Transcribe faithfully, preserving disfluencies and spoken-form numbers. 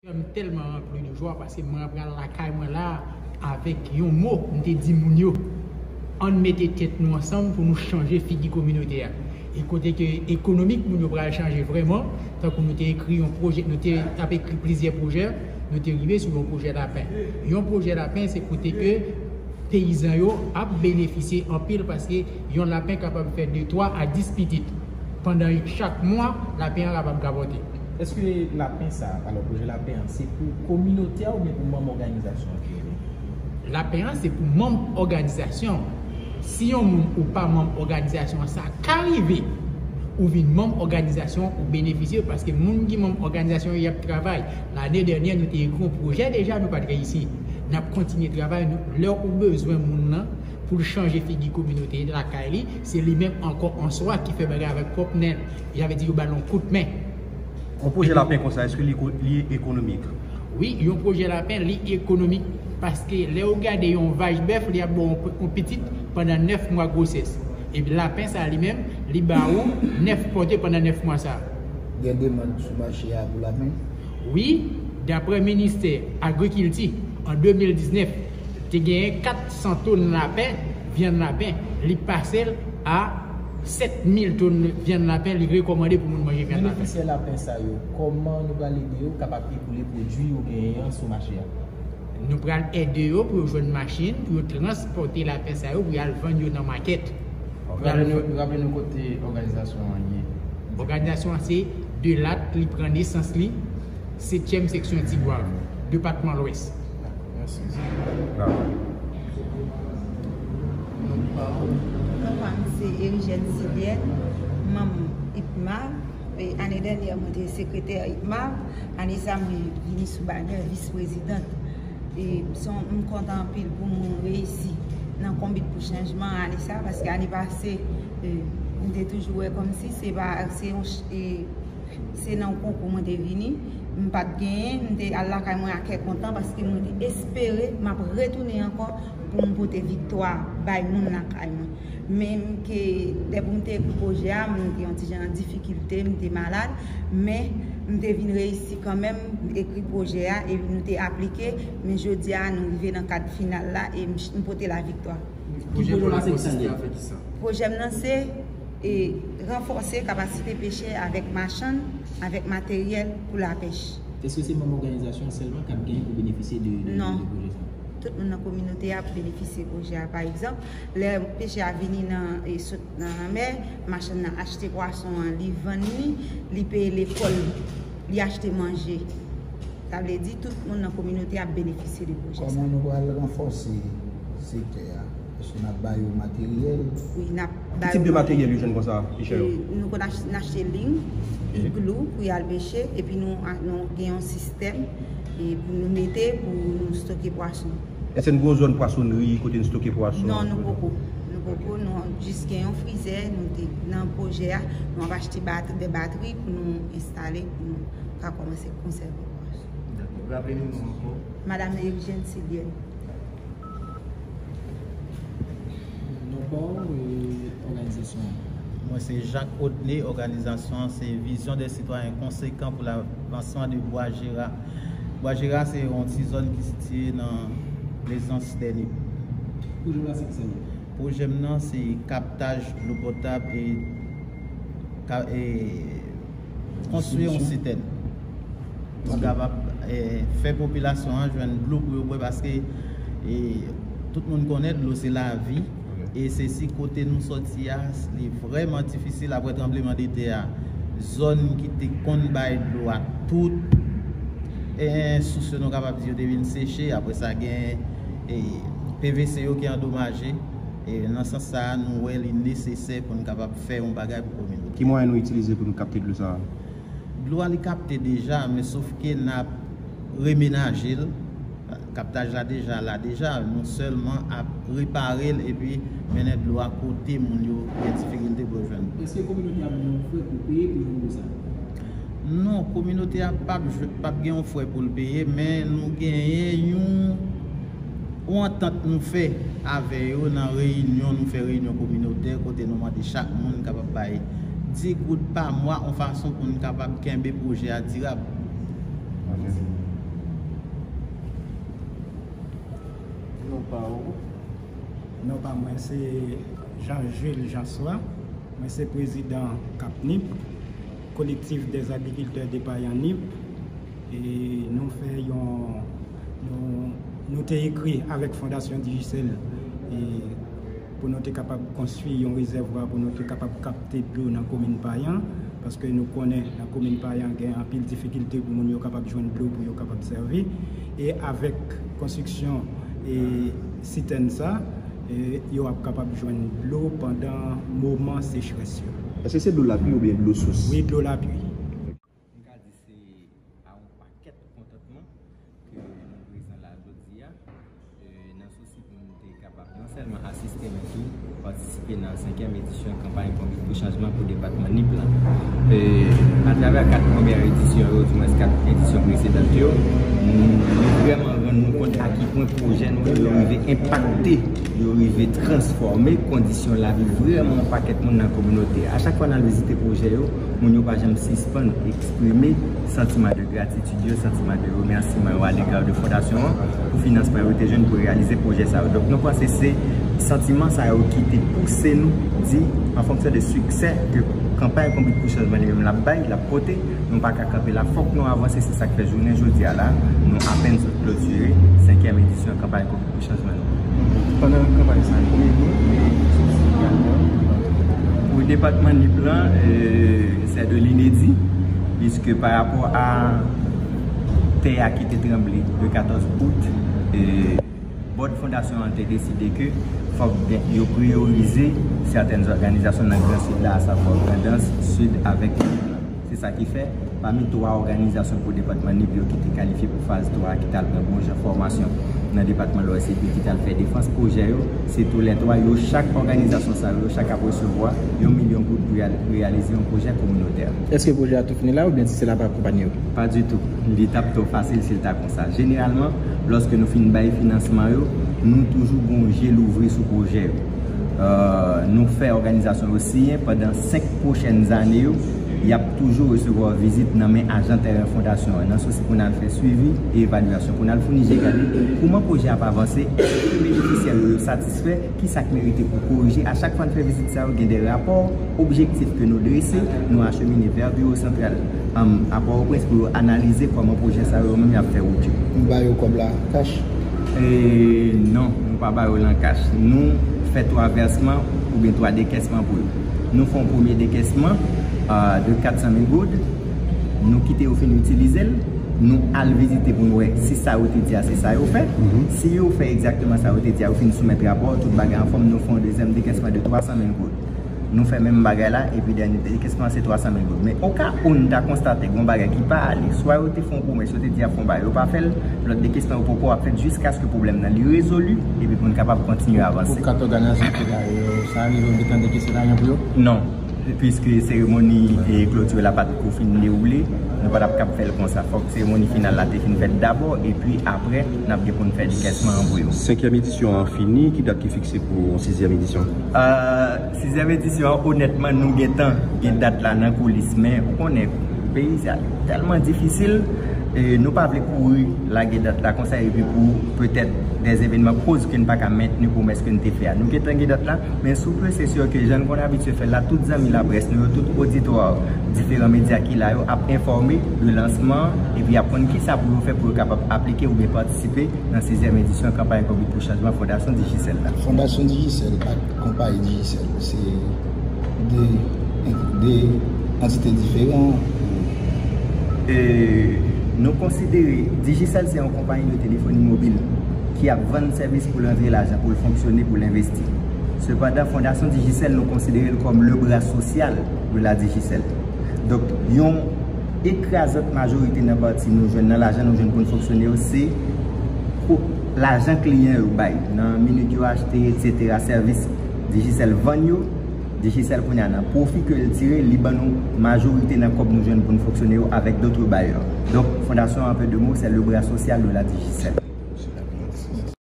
Kè m tèlman ranpli de jwa paske mwen pral lakay mwen la avèk yon mo, m te di moun yo, ann mete tèt nou ansanm pou nou chanje figi kominote a. E kote ke ekonomik moun yo pral chanje vrèman, tankou nou te ekri yon pwojè, nou te ap ekri plizyè pwojè, nou te rive sou yon pwojè lapen. Yon pwojè lapen, se kote ke peyizan yo ap benefisye anpil paske yon lapen kapab fè de twa a dis pitit. Pandan chak mwa, lapen an kapab rapòte. Èske lapen sa, alò pwojè lapen an, se pou kominote a oubyen pou manm òganizasyon an ki rele? Lapen an, se pou manm òganizasyon. Si yon moun ou pa manm òganizasyon an, sa ka rive ou vin manm òganizasyon, ou benefisye, paske moun ki manm òganizasyon yo, y ap travay. Lane dènyè, nou te ekri yon pwojè deja, nou pa t reyisi. N ap kontinye travay. Nou, lè ou bezwen moun nan pou l chanje figi kominote lakay li, se li menm ankò an swa ki fè bagay avèk pwòp nen l. Javè di yo ba l yon kout men. Yon pwojè lapen konsa, èske li, li ekonomik? Wi, yon pwojè lapen, li ekonomik. Paske lè ou gade yon vaj bèf, li ap ba w yon, yon pitit pandan nèf mwa gwosès. Epi lapen sa li menm, li ba ou nèf pòte pandan nèf mwa sa. Gen demann sou mache a pou lapen? Wi, daprè ministè agrikilti, an de mil diznèf, te genyen kat san tonn lapen, vyann lapen, li pase l a sèt mil tonn vyann lapen, li rekòmande pou moun manje vyann lapen. Benefisyè lapen sa yo, kòman nou pral ede yo kapab ekoule pwodui yo genyen an sou mache a? Nou pral ede yo pou yo jwenn machin, pou yo transpòte lapen sa yo, pou y al vann yo nan makèt. Raple nou, raple nou kote òganizasyon an ye. Òganizasyon an se Delat, li pran nesans li, setyèm seksyon Tigwav, depatman Lwès. Dakò, mèsi. Non pa w? Non pa m se Erigène Silienne, manm IPMAV. E, ane dènyè, mwen te sekretè IPMAV. Ane sa, mwen vini sou banyè vis prezidant. E, son, m kontan anpil pou mwen reyisi nan konbit pou chanjman ane sa, paske ane pase, e, m te toujou wè kòmsi se pa, se yon ch-, e, se nan yon konkou mwen te vini, m pa t genyen, m te al lakay mwen a kè kontan, paske mwen te espere m ap retounen ankò pou m pote viktwa bay moun lakay mwen. Men m ke, depi m te ekri pwojè a, m te yon ti jan an difikilte, m te malad, men m te vin reyisi kanmenm, m ekri pwojè a, epi nou te aplike, men jodi a, nou rive nan kad final la, e m, m pote laviktwa. Pwojè w la se ki sa l ye? Pwojè m nan se, e, ranfòse kapasite pechè avèk machann, avèk materyèl pou lapèch. Èske se manm òganizasyon an sèlman k ap genyen pou benefisye de, de, de pwojè sa? Non. Tout moun nan kominote a ap benefisye pwojè a. Pa egzanp, lè pechè a vini nan, e, sot nan lanmè, machann nan achte pwason an, li vann li, li peye lekòl li, li achte manje. Sa vle di tout moun nan kominote a ap benefisye de pwojè sa. Kòman nou pral ranfòse sektè a? Èske n ap ba yo materyèl? Wi, n ap ba yo. Ki tip de materyèl yo jwenn konsa, pechè yo? E, nou konn ach-, n achte liy, iglou pou y al peche, epi nou, a, nou gen yon sistèm, e, pou nou mete pou nou stoke pwason. Èske n gen yon zòn pwasonnri kote n stoke pwason? Non, nou poko. Nou poko, nou jis gen yon frizè, nou te nan pwojè a, nou ap achte bat-, de batri pou nou enstale, pou nou ka kòmanse konsève pwason. Dakò. Raple nou non ankò. Madam Erigène Silienne. Non pa w e òganizasyon an? Mwen se Jacques Odney, òganizasyon an se Vision des Citoyens Conséquents pour l'Avancement de Bwa Jera. Bwa Jera se yon ti zòn ki sitiye nan Plezans Dènip. Pwojè w la se ki sa l ye? Pwojè m nan se kaptaj dlo potab e ka-, e konstwi yon sitèn. Pou n kapab, eh, fè popilasyon an jwenn dlo pou yo bwè, paske, eh, tout moun konnen dlo se lavi. Ok. E se si kote nou sòti a, li vrèman difisil apre tranblemanntè a. Zòn ki te konn bay dlo a, tout, eh, sous yo, nou kapab di, yo te vin seche. Apre sa, gen, eh, P V C yo ki andomaje. E nan sans sa a, nou wè li nesesè pou n kapab fè yon bagay pou kominote. Ki mwayen nou itilize pou nou kapte dlo sa a? Dlo a li kapte deja, men sof ke n ap remenaje l. Kaptaj la deja la deja, nou sèlman ap repare l epi mennen dlo a kote moun yo gen difikilte pou yo jwenn. Èske kominote a ap gen yon frè pou peye pou jwenn dlo sa a? Non, kominote a p ap jwe-, p ap gen yon frè pou l peye, men nou genyen yon, yon antant nou fè avè yo nan reyinyon, nou fè reyinyon kominotè kote nou mande chak moun kapab bay dis goud pa mwa, yon fason pou n kapab kenbe pwojè a dirab. Ok. Pa ou. Non pa mwen, se Jean Jules Jean Sois. Mwen se prezidan kapnip, Collectif des Agriculteurs de Payan Nip. E nou fè yon, nou, nou te ekri avèk Fondasyon Digicel e pou nou te kapab konstwi yon rezèvwa, pou nou te kapab kapte dlo nan komin Payan, paske nou konnen nan komin Payan gen anpil difikilte pou moun yo kapab jwenn dlo pou yo kapab sèvi. E avèk konstriksyon e sitèn sa, e yo ap kapab jwenn dlo pandan moman sechrès yo. Èske se dlo lapli oubyen dlo sous? Wi, dlo lapli. M ka di se a yon pakèt kontantman ke nou prezan la jodi a, e, nan sousi pou nou te kapab non sèlman asiste, men tou patisipe nan senkyèm edisyon kanpay Konbit pou Chanjman pou depatman Nip lan. E, atravè kat premyè edisyon yo, dimwens kat edisyon presedan yo, nou, nou vrèman rann nou kont a ki pwen pwojè nou yo rive enpakte, yo rive transfòme kondisyon lavi vrèman yon pakèt moun nan kominote a. A chak fwa n al vizite pwojè yo, moun yo pa janm sispann eksprime santiman de gratitid yo, santiman de remèsiman yo alega de fondasyon an pou finansman yo te jwenn pou reyalize pwojè sa yo. Donk, nou panse se santiman sa yo ki te pouse nou di, an fonksyon de siksè ke kanpay Konbit pou Chanjman li menm l ap bay, l ap pote, nou pa ka kanpe la, fòk nou avanse. Se sa k fè jounen jodi a la, nou apèn sot klotire senkyèm edisyon kanpay Konbit pou Chanjman. Pandan kanpay sa, konbyen moun te soti egalman? Pou depatman Nip lan, euh, c'est de l'inédit, puisque par rapport à tè a ki te tranble le katòz out, euh, bòd fondasyon an te deside ke fòk gen, yo priyorize sètèn òganizasyon nan Gran Sid la, asavwa Grandans, Sid avèk Nip lan. Se sa ki fè, pami twa òganizasyon pou depatman Nip yo ki te kalifye pou faz twa a, ki t al pran bon jan fòmasyon nan depatman Lwès epi ki t al fè defans pwojè yo, se toulètwa yo, chak òganizasyon sa yo, chak ap resevwa yon milyon goud pou y al reyalize yon pwojè kominotè. Èske pwojè a tou fini la oubyen si se la pa akonpanye yo? Pa ditou. Li t ap twò fasil si l ta konsa. Jeneralman, lòske nou fin bay finansman yo, nou toujou gen yon je louvri sou pwojè yo. Euh, nou fè òganizasyon yo siyen pandan senk pwochèn ane yo, y ap toujou resevwa vizit nan men ajan tèren fondasyon an, nan sousi pou n al fè swivi e evalyasyon, pou n al founi je gade kòman pwojè ap avanse, èske benefisyè yo, yo satisfè, kisa k merite pou korije. A chak fwa n fè vizit sa yo, gen de rapò objektif ke nou drese, nou achemine vè biwo santral, um, a Pòtoprens pou yo analize kòman pwojè sa yo menm y ap fè wout yo. Nou ba yo kòb la kach? E non, nou pa ba yo l an kach. Nou fè twa vèsman oubyen twa dekèsman pou yo. Nou fè yon premye dekèsman, ah, de kat san mil goud. Nou kite yo fin itilize l. Nou al vizite pou nou wè si sa yo te di a se sa yo fè. Mhm. Si yo fè egzakteman sa yo te di a, yo fin soumèt rapò, tout bagay anfòm, nou fè yon dezyèm dekèsman de twa san mil goud. Nou fè menm bagay la, epi dènye dekèsman se twa san mil goud. Men oka ou n ta konstate gen yon bagay ki pa ale, swa yo te fè yon pwomès, yo te di y ap fè yon bagay, yo pa fè l, lòt dekèsman yo poko ap fèt jiskaske pwoblèm nan li rezoli, epi pou n kapab kontinye avanse. Pou kat òganizasyon ki la yo, sa rive w te tande ke se lajan pou yo? Non, piske seremoni e klotire la pa t ko fin dewoule, nou pa t ap kab fè l konsa. Fòk seremoni final la te fin fèt dabò, epi apre, n ap gen pou n fè dekèsman an pou yo. Senkyèm edisyon an fini, ki dat ki fikse pou yon sizyèm edisyon? Euh, sizyèm edisyon an, onètman, nou gentan gen dat la nan koulis, men ou konnen, peyi sa tèlman difisil, e nou pa vle kouri lage dat la konsa, epi pou petèt de evènman koz ke n pa ka mentni pwomès ke n te fè a. Nou gentan gen dat la, men sou pe, se si ke jan n konn abitye fè l la, tout zanmi laprès nou yo, tout oditwa diferan medya ki la yo ap enfòme de lansman, epi y ap konn kisa pou yo fè pou yo kapab aplike oubyen patisipe nan sizyèm edisyon kanpay Konbit pou Chanjman Fondasyon Digicel la. Fondasyon Digicel ak konpayi Digicel, se de, de antite diferan. E nou konsidere Digicel se yon konpayi de telefoni mobil ki ap vann sèvis pou l rantre lajan, pou l fonksyone, pou l envesti. Sepandan, Fondasyon Digicel, nou konsidere l kòm le bra sosyal de la Digicel. Donk, yon ekrazant majorite nan pati nou jwenn nan lajan nou jwenn pou n fonksyone yo, se pou lajan kliyan yo bay, nan minit yo achte, etsetera, sèvis Digicel vann yo, Digicel kounye a nan pwofi ke l tire, li ban nou majorite nan kòb nou jwenn pou n fonksyone yo avèk d'autres bailleurs. Donk, fondasyon an, en peu de mots, c'est le bras social de la Digicel.